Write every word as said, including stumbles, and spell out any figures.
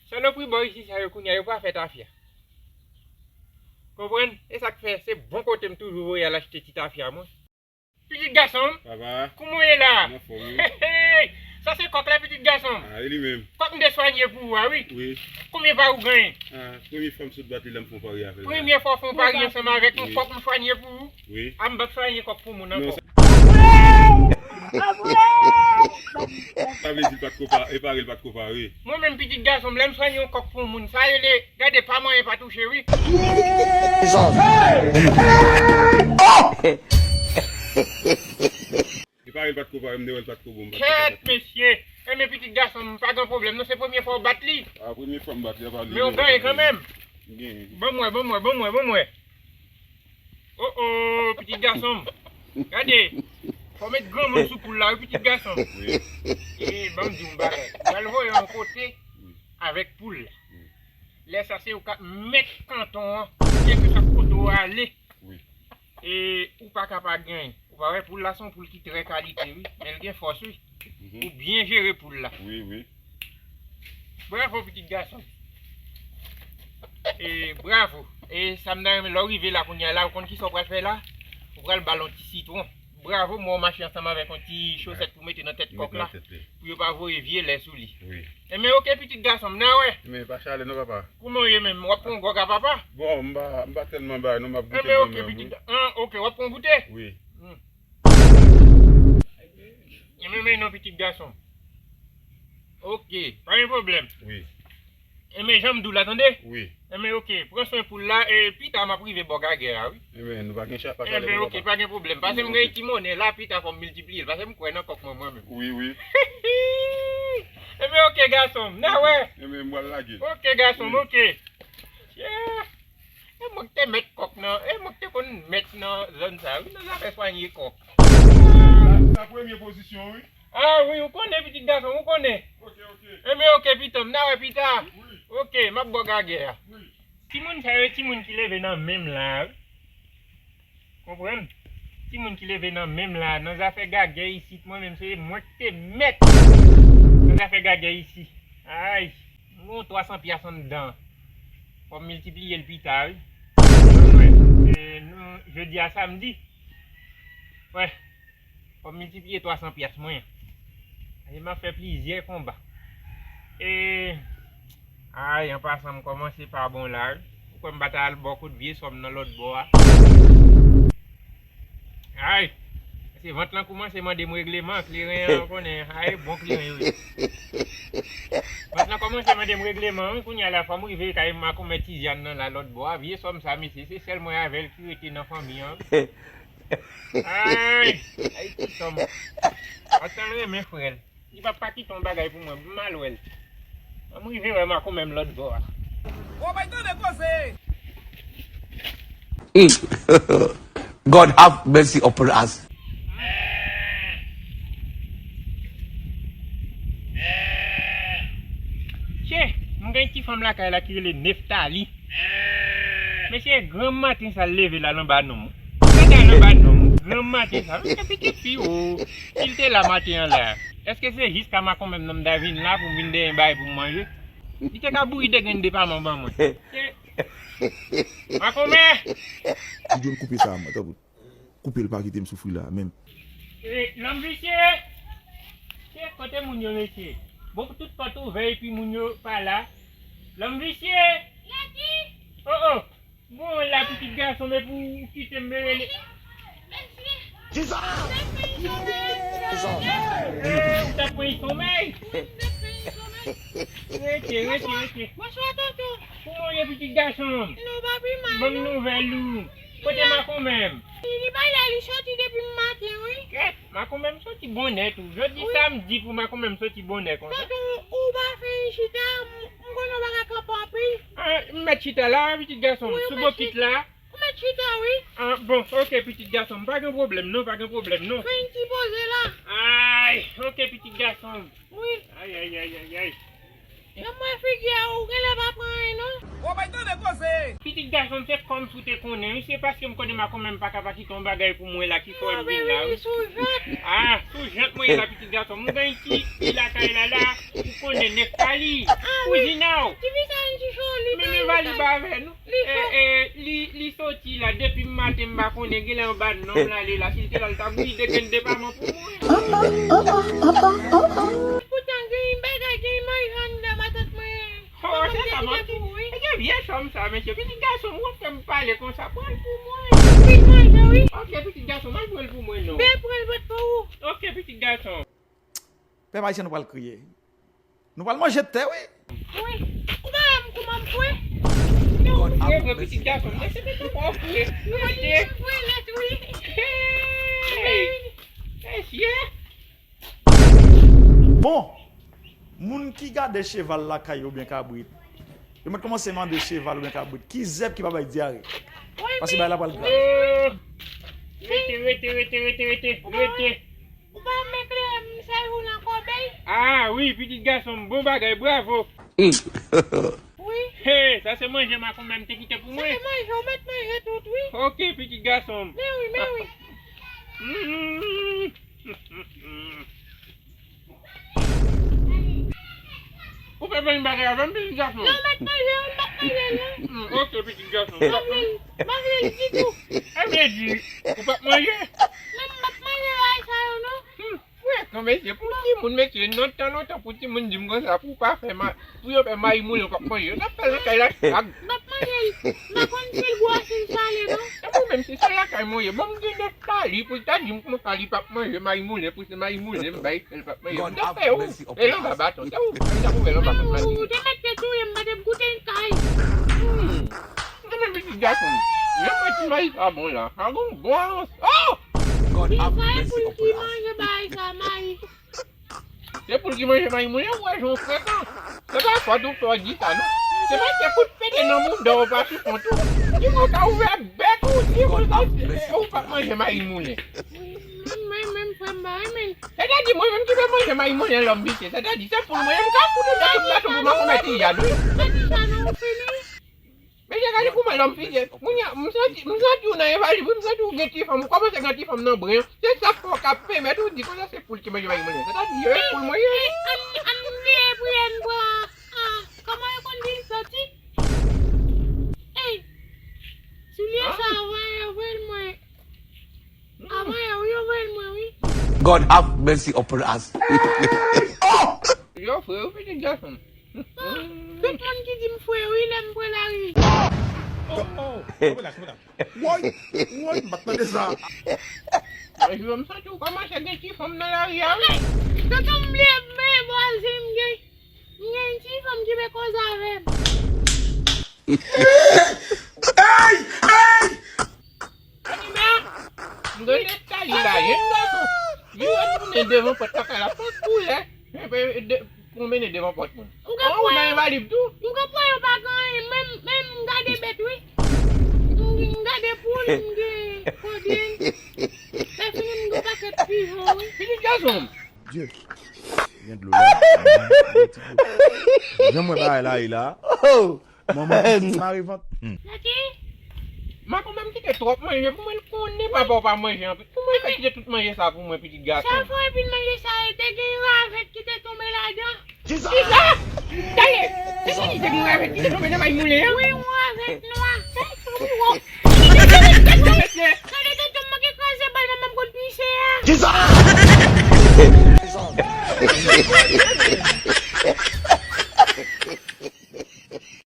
Salopri bò isi sa yo kounye a, yo pa fè tafya. Konprann? E sa k fè, se bon kote m toujou voye al achte ti tafya mwen. Pitit gason m, Papa, kouman w ye la? M anfòm, wi. Hey, hey! Sa se kòk la, pitit gason m. Ah, e li menm. Kòk m te swanye pou ou a, wi. Wi. Konbyen pari ou genyen? Ah, premye fwa m sot bat li la, m fè yon pari avè l la. Premye fwa w fè yon pari ansanm avèk yon kòk m swanye pou ou? Wi. A, m p ap swanye kòk pou moun ankò. Sa vle di l pa t ko pa-, e pare, l pa t ko pare. Mwen menm, pitit gason m, lè m swanye yon kòk pou moun, sa rele, gade, pa manyen pa touche, wi. E pare, l pa t ko pare, m te wè l pa t ko bon, m pa t ko pare. Kèt, mesye! Enben, pitit gason m, pa gen pwoblèm, non, se premye fwa w bat li. A, premye fwa m bat li, apa li. Men w genyen kanmenm. M genyen. Ban m wè, ban m wè, ban m wè, ban m wè. Oh, oh, pitit gason m. Gade. Fò w met granmoun sou poul la, wi, pitit gason m. Wi. E, ban m di w yon bagay. Pral voye yon kote avèk poul la. Wi. Lè sa, se ou k ap mèt kanton an, kèlkeswa kote w ale. Wi. E ou pa ka pa genyen. Ou pa wè poul la, se yon poul ki trè kalite, wi. Men l gen fòs, wi. Mhm. Ou byen jere poul la. Wi, wi. Bravo, pitit gason. E, bravo. E sa m ta renmen, lè w rive la kounye a la, ou konn kisa w pral fè la? Ou pral ba l yon ti sitwon. Bravo, mwen w mache ansanm avèk yon ti chosèt pou mete nan tèt kòk la, pou yo pa voye vye lè sou li. Wi. Enben, oke, pitit gason m, n a wè. Men pa chale non, papa. Kouman w ye menm? W ap pran yon gwòg a papa? Bon, m pa, m pa tèlman bay non, m ap goute kanmenm, wi. Enben, oke, pitit ga-, an, oke, w ap pran yon goute? Wi. Hmm. Enben, men non, pitit gason m. Oke, pa gen pwoblèm. Wi. Enben, jan m di w la, tande? Wi. Enben, oke, pran swen poul la, e pita m ap rive bò gagè a, wi. Enben, nou pa gen chay, pa chale non, papa. Enben, oke, pa gen pwoblèm. Pase m gen ti monnen la, pita fò m miltipliye l, pase m kwè nan kòk mwen, mwen menm. Wi, wi. Enben, oke, gason m, n a wè. Enben, m pral lage. Oke, gason m, oke. Yeah. E mwen k te mèt kòk nan, e mwen k te konn mèt nan zòn sa, wi, nan zafè swanye kòk. Sa, sa premye pozisyon, wi. A wi, ou konnen, pitit gason, ou konnen. Oke, oke. Enben, oke, pita m, n a wè pita. Wi. Oke, m ap bò gagè a. Wi. Timoun sa yo, timoun ki leve nan menm la, wi. Konprann? Timoun ki leve nan menm la, nan zafè gagè isit, mwen menm, se mwen ki te mèt nan zafè gagè isi. Ay, m gon twa san pyas anndan. Fò m miltipliye l pita, wi. Mwen, e, nou, jodi a samdi. Wè. Fò m miltipliye twa san pyas mwen. E m ap fè plizyè konba. E, ay, an pasan, m kòmanse pa bon la, wi. Ou kwè m pa ta al bò kot vye sòm nan lòt bò a? Ay, se vant lan kòmanse mande m regleman, kleren an, ou konnen, ay, bon kleren yo ye. Vant lan kòmanse mande m regleman, wi, kounye a la, fò m rive kay makonmè Tizyàn nan la lòt bò a, vye sòm sa, mesye, se sèl mwen avè l ki rete nan fanmi an. Ay, ay, ti sòm. Antan l renmen frè l. Li p ap pa kite yon bagay pou mwen, m al wè l. An m rive wè makonmè m lòt bò a. Ou bay tande koze! Mm. God have mercy upon us. Che, m gen ti fanm lakay la ki rele Neftali. Mesye, granm maten sa l leve la l anba nonm. Gade l anba nonm, granm maten sa. Mesye, pitit fi, o. Si l te la maten an la, èske se jiska makonmè m nan m ta vin la pou m vin dèyè bay pou m manje? Li te ka bouri de grenn depaman ban mwen. Makonmè! Ti John, koupe sa, mwen, tanpri. Koupe l, pa kite m soufri la menm. E, lòm visye! Che, kote moun yo, mesye? Bon, tout pòt ouvè epi moun yo pa la. Lòm visye! Oh, oh! Bon, la pitit gason, men pou ou kite m, men rele. Kisa? Kisa? E, ou t ap pran somèy? Rete, rete, rete. Bonswa, tonton. Kouman w ye, pitit gason? Nou pa pi mal, non. Ban m nouvèl ou. Kote makonmè m? Li pa la, li soti depi maten, wi. Kèt, makonmè m soti bonè tou. Jodi samdi pou makonmè m soti bonè konsa. Tonton, ou pa fè yon chita, m, m konnen w pa ka kanpe anpil. A, m mèt chita la, pitit gason m. Wi, ou mèt chita. Sou bokit la. Ou mèt chita, wi. A, bon, oke, pitit gason m. Pa gen pwoblèm, non, pa gen pwoblèm, non. Fè yon ti poze la. Ay, oke, pitit gason m. Wi. Ay, ay, ay, ay, ay. Lè m wè figi a, ou genlè pa pran anyen, non. Ou pa tande koze. Pitit gason m, se kòmsi w te konnen, wi. Se paske m konnen makomè m pa ka pa kite yon bagay pou mwen la ki fè m vin la, wi. Li sou jant. Ah, sou jant mwen ye la, pitit gason m. M gen ti fi lakay la, la, ou konnen, Neftali. Ah, wi. Kouzina w. Ti fi sa, li ti cho, li pa. Men, men, va li ba avè nou. Li cho. Eh, eh, li, li soti la, depi maten m pa konnen, genlè anba nonm l ale la, si l te la, l t ap bouyi de grenn depaman pou mwen. Poutan gen bagay, gen manje anndan matant mwen. Oh, se sa, manti. Ebyen, vye chòm sa, mesye. Pitit gason, ou ap fè m pale konsa, pran l pou mwen. Vin manje, wi. Ok, pitit gason, m al pran l pou mwen, non. Ben, pran l, bòt pou ou. Ok, pitit gason. Pèp ayisyen, nou pral kriye. Nou pral manje tè, wi. Wi. Ou pa wè m kouman m fwe? Non, ou fwe vre, pitit gason. Mesye, mesye, mwen fwe. Mwen fwe nèt, wi. Hey! Mesye! Bon, moun ki gade cheval lakay yo oubyen kabrit, yo mèt kòmanse mande cheval oubyen kabrit ki zèb ki pa bay dyare. Paske bagay la pral grav. Rete, rete, rete, rete, rete, rete. Ou pa renmen klere m sèvi w nan kòbèy? Ah wi, pitit gason m, bon bagay, bravo. Wi. Hey, sa se manje makomè m te kite pou mwen. Se manje, ou mèt manje tout, wi. Ok, pitit gason m. Men wi, men wi. Mm. Ou fè menm bagay avè m, pitit gason. Non, m ap manje, m ap manje, non. Hmm, ok, pitit gason. M ap manje, m ap manje ditou. Sa vle di, ou p ap manje? Non, m ap manje bagay sa yo, non. Hmm, frekan, mesye, pou timoun, mesye, nan tan lontan, pou timoun di m konsa, pou pa fè ma-, pou yo fè mayi moulen, ou p ap manje. Yo t ap fè l nan kay la, chak. M ap manje l. M pa konn si l gwo a, si l sale, non. E mwen menm, si se lakay mwen ye, bon, m gen de pali pou l ta di m konsa, li p ap manje mayi moulen, pou se mayi moulen, m bay. L p ap manje. M t ap fè ou. E l anba baton. Se ou. M t ap ouvè l anba baton. Ou te mèt te touye m, m pa t ap goute yon kay. Hmm. Mwen menm pitit gason m. Jan mwen ti mayi sa bon la. Sa gon bon. Oh! Men sa e poul ki manje bagay sa, mayi. Se poul ki manje mayi moulen, ou wè jan w frekan. Se pa fòt ou fè w di sa, non. Se mete kout pete nan bouda w pa sou kont ou. Di mwen ka ouvè bèk ou, di mwen ka, ou p ap manje mayi moulen. Mwen menm, frè m, pa renmen. Sètadi, mwen menm ki pa manje mayi moulen lòm visye. Sètadi, se poul mwen, m ka fout ou nan tout baton pou m a konmèt iyad, wi. Pa di sa non, ou fini. Men se gade kouman lòm visye. Kounye a, m santi, m santi w nan envaliz, wi, m santi w gen ti fanm, ou kòmanse gen ti fanm nan bren. Se sa k fè w ka pèmèt ou di konsa se poul ki manje mayi moulen. Sètadi, e poul mwen ye. Ey, ann, ann bliye priyè n pran. Ah, kòman yo konn di l soti? Ey, soulye sa, voye, voye l mwen. Avan yè, wi, yo voye l mwen, wi. God have mercy upon us. Yo fre, wi, pitit gason. Tout moun ki di m fre, wi, lè m pran lari. Oh, oh, oh, woy, woy, m pa t tande sa. Mwen jwe, m santi w kòmanse gen ti fanm nan lari a, wi. Tonton m bliye, men vwazen m gen. M gen yon ti fanm ki vle koze avè m. Ey! Ey! Anime a! M gen Neftali la, jen gason. Li retounen devan pòt lakay la, pòt koulè. Epi de, pwomennen devan pòt moun. Ou ka kwè, ou nan envalib tou? Ou ka kwè yo pa gen anyen, menm, menm m gade bèt, wi. M, m gade poul, m gen kodenn. Lè fini, m gen pakèt pijon, wi. Pitit gason m. Dye. Gen dlo la. Jan mwen bagay la ye la. Oh! Manman pitit mare vant. Hmm. Gade. Makomè m kite twòp manje pou mwen, l konnen papa w pa manje anpil. Pou mwen fè kite tout manje sa pou mwen, pitit gason. Sa fò epi manje sa, te gen yon ravèt ki te tonbe ladan. Kisa? Kisa? Gade, se ki te gen yon ravèt ki te tonbe nan mayi moulen an? Wi, yon ravèt nwa. Gade tonton m manke kraze bal manman m konn pise a. Kisa?